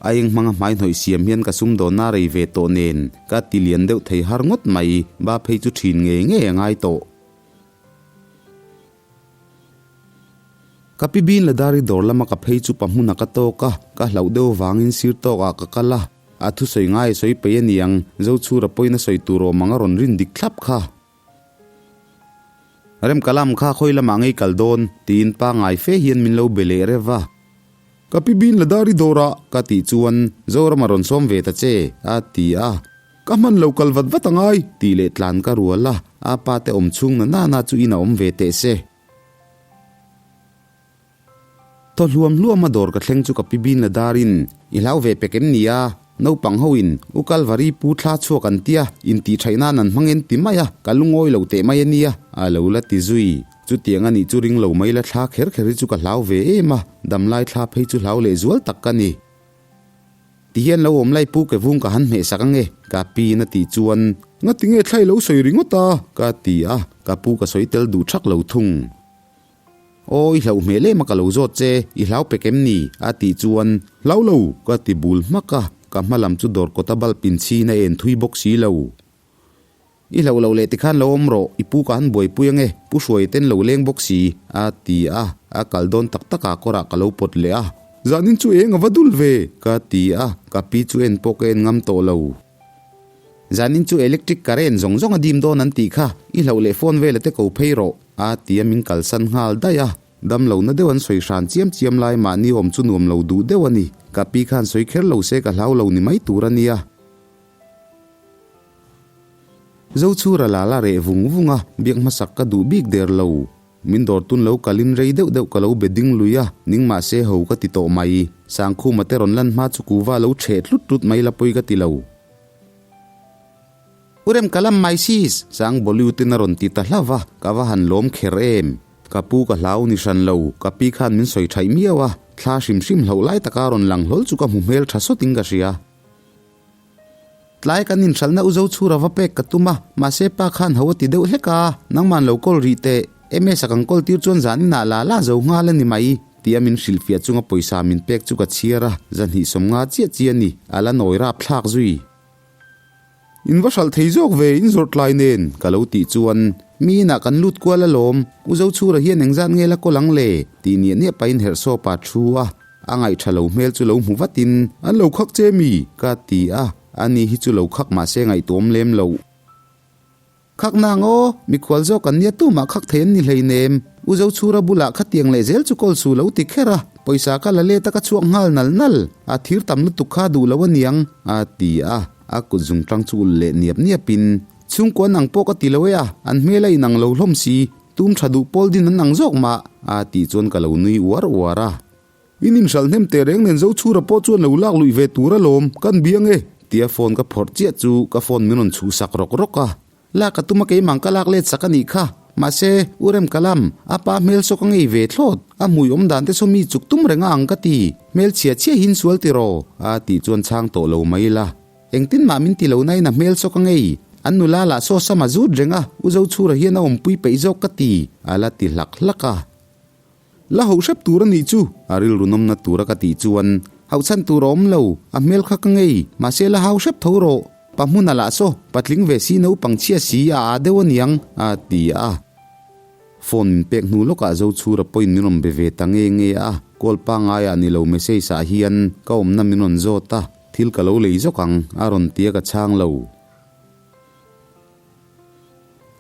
A eng hmanga hmai hnawih siam hian ka sumdawnna rei ve tawh nen, ka ti lian deuh thei har ngawt mai, ba phei chu thin ngei ngei a ngai tawh. Ka pi bin la dari dawr lama ka phei chu pa hmunah ka tawk a, ka hlauh deuh avangin sir tawkah ka kal a. A thusawi ngai a sawi peih a niang, Zochhura pawhin a sawi tur awm ang a rawn rin dik thlap kha. Remkalam kha khawi lamah ngei kal dawn? tiin pangngai fe hian min lo be leh rev a. Ka pi bin la dari dawrah ka tih chuan Zoram a rawn sawm ve ta che, a ti a. Ka hman lo kal vat vat angai tih leh tlan ka rual a, a pa te awm chhung na nana chu in a awm ve teh se. Thaw hluam hluam a dawr ka thleng chu ka pi bin la darin, I hlau ve pek em ni a? Naupang ho in, U Kalvari pu thla chhuak an tia, intih thaih nan an hmang en ti mai a, ka lungawi lo teh mai a nia, a lo la ti zui. Chutiang a nih chu ring lo mai la thla kher kher hi chu ka hlau ve em a, damlai thla phei chu hlau leh zual tak ka ni. Ti hian lo awm lai pu ke vung ka han hmeh sak ange, ka pi in a tih chuan. Ngati nge thla i lo sawi ringawt a? Ka ti a, ka pu ka sawi tel duh thak lo thung. Aw i hlauh hmel em a ka lo zawt che, i hlau pek em ni? A tih chuan. Hlau lo, ka ti bul hmak a, ka hma lam chu dawr kawta bulb inchhin a en thui bawk si lo. I hlauh loh leh tikhan lo awm rawh, i pu ka han buaipui ange, Pu Hruaia ten lo leng bawk si, a ti a, a kal dawn tak tak a kawrah ka lo pawt leh a. Zanin chu eng a va dul ve? Ka ti a, ka pi chu en pawh ka en ngam tawh lo. Zanin chu electric current zawng zawng a dim dawn an tih kha, i hlauh leh phone vela te ko phei rawh, a ti a min kalsan nghal daih a. Damlohna deuh an sawi hran chiam chiam lai mahni awm chu nuam lo duh deuh a ni, ka pi khan sawi kher lo se ka hlau lo ni mai tur a nia. Zochhura la la reh vung vung a, biak hmasak ka duh bik der lo. Min dawr tun lo kalin rei deuh deuh ka lo be ding lui a, ning mah se ho ka ti tawh mai. Sangkhuma te rawn lan hma chu kuva lo chheh tlut tlut mai la pawi ka ti lo. U rem ka lam mai sis! Sang Bollywood-in a rawn ti ta hlauh va, ka va han lawm kher em! Ka pu ka hlau ni hran lo, ka pi khan min sawi thaih miau a, thla hrim hrim hlauh lai taka rawn lang hlawl chu ka hmu hmel tha sawtin ka hria. Tlai kan inhralhna u Zochhura va pek ka tum a, mahse pa khan ho a ti deuh hlek a, nangman lo kawl rih teh, MS-a kan kawl tir chuan zan inah la la zo nghal a ni mai, tia min hrilhfiah chunga pawisa min pek chu ka chhiar a, zahnih sawmnga chiah chiah a ni, a la nawi rap thlak zui. In va hralh thei zawk ve, in zawrh tlai nen, ka lo tih chuan, Mi inah kan lut kual alawm, U Zochhura hian engzat nge la kawl ang le? tih niah niah pahin herhsawpa a thu a, a ngaihṭha lo hmel chu lo hmu vatin, An lo khak che mi? ka ti a, ani hi chu lo khak mah se ngaihtuam lem lo. Khak nang aw, mikhual zawk an nia tumah khak thei an ni hleinem. U Zochhura bulah khatiang leh zel chu kawl su lo ti kher a, pawisa ka la let a ka chhuak nghal nal nal, a thir tam lutuk kha duh lo aniang, a ti a, a kut zung tang chu ulh leh niap niapin, Chhungkua nang pawh ka ti lo e a, an hmel a inang lo hlawm si, tum tha duh pawl din an ang zawk mah, a tih chuan ka lo nui uar uar a. In inhralh hnem teh reng nen Zochhura pawh chuan lo lak luih ve tur alawm, kan biang e. Tia phone ka phawrh chiah chu ka phone min rawn chhuhsak rawk rawk a. Lak ka tum a keimah ka lak let sak a nih kha. Mahse, U Remkalam, a pa hmel saw ka ngei ve thlawt, a hmui awm dan te saw mi chuk tum reng a ang ka ti, hmel chhia chhia hi in sual tiraw? A tih chuan chhang tawh lo mai ila. Engtin mah min ti lo nain a hmel saw ka ngei, an nula lah saw sam a zut reng a, U Zochhura hian a awmpui peih zawk ka ti, a la ti hlak hlak a. La hauh hrep tur a nih chu, a rilru nawmna tura ka tih chuan hauh chhan tur a awm lo, a hmel kha ka ngei, mahse la hau hrep tho rawh, pa hmuna lah saw, patling ve si naupang chhia si a aa deuh a niang, a ti a. Phone min pek hnu lawkah Zochhura pawhin min rawn be ve ta nge nge a, call pangaiah ni lo message ah hian ka awmna min rawn zawt a, thil ka lo lei zawk ang, a rawn ti a ka chhang lo.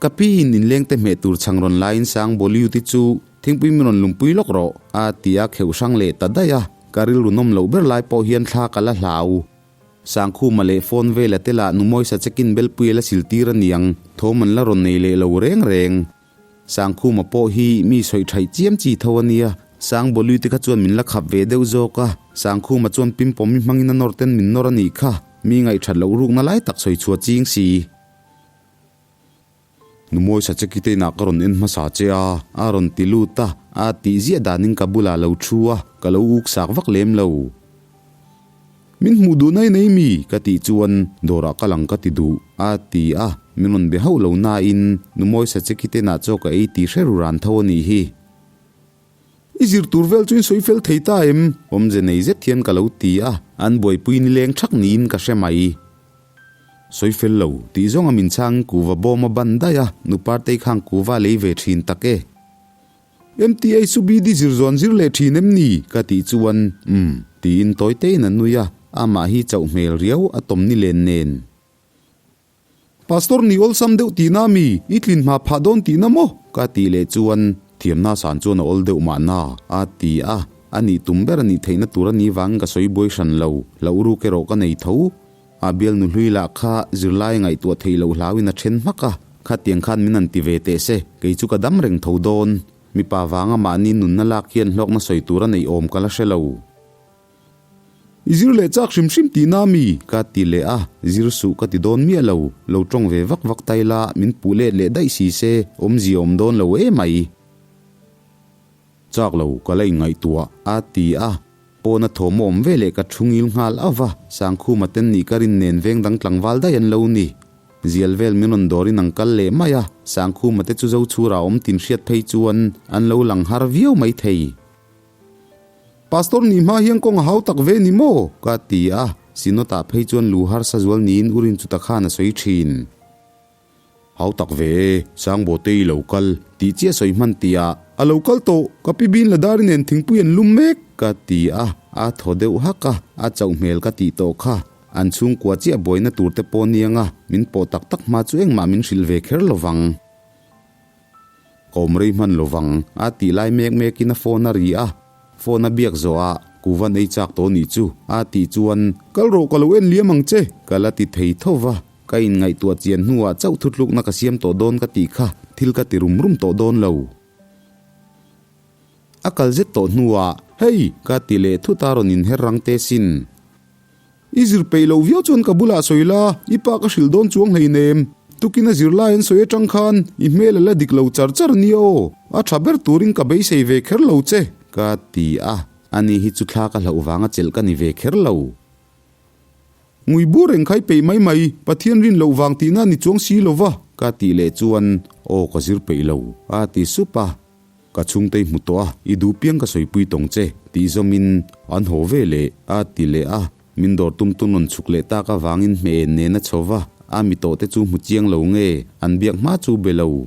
Ka pi in inleng te hmeh tur chhang rawn laiin Sang Bollywood-i chu thingpui min rawn lumpui lawk rawh a ti a kheuh hrang leh ta daih a, ka rilru nawm loh ber lai pawh hian thla ka la hlau. Sangkhuma leh phone vela te lah Numawisa check-in belpui a la sil tir a niang, thawm an la rawn nei leh lo reng reng. Sangkhuma pawh hi mi sawi thaih chiam chi tho a nia, Sang Bollywood-i kha chuan min la khap ve deuh zawk a, Sangkhuma chuan pimpawm i hmangin a nawr ten min nawr a nih kha, mi ngaihthat loh rukna lai tak sawi chhuah ching si. Numawi Sachekite inah ka rawn en hmasa che a, a rawn ti lut a, a tih ziah danin ka bulah lo thu a, ka lo uk sak vak lem lo. Min hmuh duh nai nei mi? Ka tih chuan dawrah ka lang ka ti duh, a ti a, min rawn be hauh lo nain Numawi Sachekite inah chaw ka ei tih hre ru ran tho a nih hi. I zir tur vel chu in sawi fel thei ta em? Awmze nei zet hian ka lo ti a, an buaipui nileng thak niin ka hre mai. Sawi fel lo, tih zawng a min chhang kuva bawm a ban daih a, nu Partei khan kuva lei ve thin tak e. MTA chu BD zir zawn zir leh thin em ni? Ka tih chuan, Umm, tiin tawi tein a nui a, amah hi chauh hmel riau a tawm ni len nen. Pastor ni awlsam deuh tihna mi i tlin hma phah dawn tihna maw? Ka tih leh chuan thiamna san chuan a awl deuh mahna a ti a, a nih tum ber a nih theihna tur a nih vangin ka sawi buai hran lo, hlauh ruk erawh ka nei tho. A bialnu hlui lah kha zirlai ngaihtuah theih loh hlauin a then hmak a, khatiang khan min han ti ve teh se, kei chu ka dam reng tho dawn. Mipa vanga mahni nunna lak hian hlawkna sawi tur a neih awm ka la hre lo. I zir leh chak hrim hrim tihna mi? Ka ti leh a, zir suh ka ti dawn miah lo, lo tawng ve vak vak ta ila min puh let leh daih si se, awmzia awm dawn lo emai. Chak lo, ka la inngaihtuah, a ti a, pawna thawm a awm ve leh ka thu ngil nghal auh va, Sangkhuma ten nih ka rin nen veng dang tlangval daih an lo ni. Zial vel min rawn dawrin an kal leh mai a, Sangkhuma te chu Zochhura awm tin hriat phei chuan an lo lang har viau maithei. Pastor nih hma hian kawng a hau tak ve ni maw? Ka ti a, Synod-ah phei chuan lu harsa zual niin Urin chuta khan a sawi thin. Hau tak ve e, Sangbote i lo kal, tih chiah sawi hman tih ah. A lo kal tawh, ka pi bin la dari nen thingpui an lum mek. Ka ti a, a thaw deuh hak a, a chauh hmel ka tih tawh kha. An chhungkua chiah buaina tur te pawh nia nga, min pawh tak tak hma chu engmah min hrilh ve kher lovang. Ka awm rei hman lo vang, a tih lai mek mekin a phone a ri a, phone a biak zawh ah kuvan ei chak tawh nih chu, a tih chuan, Kal rawh ka lo en liam ang che, ka la ti thei tho va, ka inngaihtuah chian hnuah chauh thutlukna ka siam tawh dawn ka tih kha thil ka ti rum rum tawh dawn lo. A kal zet tawh hnuah, Hei! Ka ti leh thut a rawn inher rang teh sin. I zir peih loh viau chuan ka bulah sawi la, i pa ka hrilh dawn chuang hleinem. Tukin a zirlai an sawi atang khan i hmel a la dik lo char char nia aw, a tha ber turin ka beisei ve kher lo che. Ka ti a, ani hi chu thla ka hlauh vanga chelh ka ni ve kher lo. Ngui bur reng khai peih mai mai, Pathian rin loh vang tihna ni chuang si lo va. Ka tih leh chuan, Aw ka zir peih lo, a ti sup a. Ka chhungte i hmu tawh a, i duh piang ka sawipui tawng che, tih zawmin an haw ve leh, a ti leh a. Min dawr tum tun rawn chhuk leh tak avangin hmeh en nen a chho va, a mi tawh te chu hmu chiang lo nge, an biak hma chu be lo.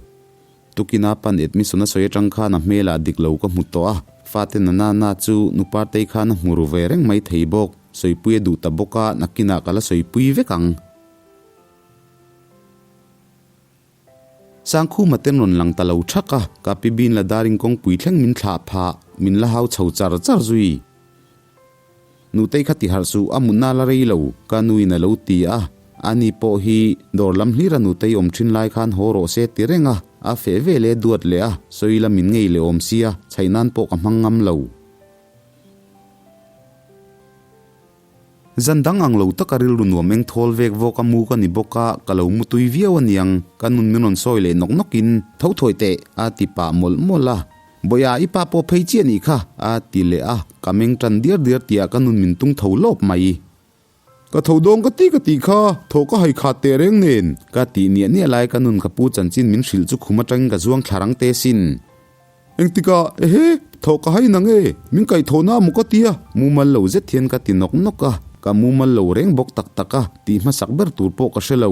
Tukina pan admission a sawi atang khan a hmelah dik lo ka hmu tawh a, fate na na na chu nu Partei khan a hmu ru ve reng mai thei bawk, sawipui a duh ta bawk a, nakinah ka la sawipui vek ang. Sangkhuma ten rawn lang ta lo thak a, ka pi bin la darin kawngpui thleng min thlah phah, min la hau chho char char zui. Nutei kha ti harh suh, a mutna la rei lo, ka nuin a lo ti a. Ani pawh hi dawr lam hlira nutei awm thin lai khan haw rawh se ti reng a, a feh ve leh duat leh a, sawi la min ngei leh awm sia, chhaih nan pawh ka hmang ngam lo. Zan dang ang lo taka rilru nuam eng thawl vek vawk a mu ka ni bawk a, ka lo mu tui viau aniang, ka nun min rawn sawi leh nawk nawkin, Tho thawi teh, a ti pah mawlh mawlh a. Bawihah i pa pawh phei chiah nih kha, a ti leh a, ka meng tan diar diar tihah ka nun min tung tho lawp mai. Ka tho dawng ka ti ka tih kha, thawh ka hai khat teh reng nen. Ka tih niah niah lai ka nun ka pu chanchin min hrilh chu khum atangin ka zuang thla rang teh sin. Engtikah, ehe, thawh ka hai nang e, min kaihthawhna maw ka tia? Mumal lo zet hian ka ti nawk nawk a, ka mumal lo reng bawk tak tak a, tih hmasak ber tur pawh ka hre lo.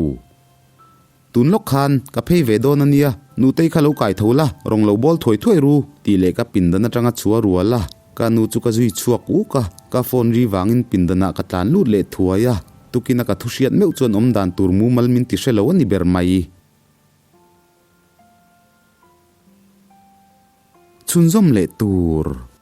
Tun lawk khan, ka phei ve dawn a nia, nutei kha lo kai tho la, rawng lo bawl thuai thuai ru, tih leh ka pindan atanga chhua rual a, ka nu chu ka zui chhuak uk a, ka phone ri vangin pindanah ka tlan lut leh thuai a, tukina ka thu hriat meuh chuan awmdan tur mumal min ti hre lo a ni ber mai. Chhunzawm leh tur.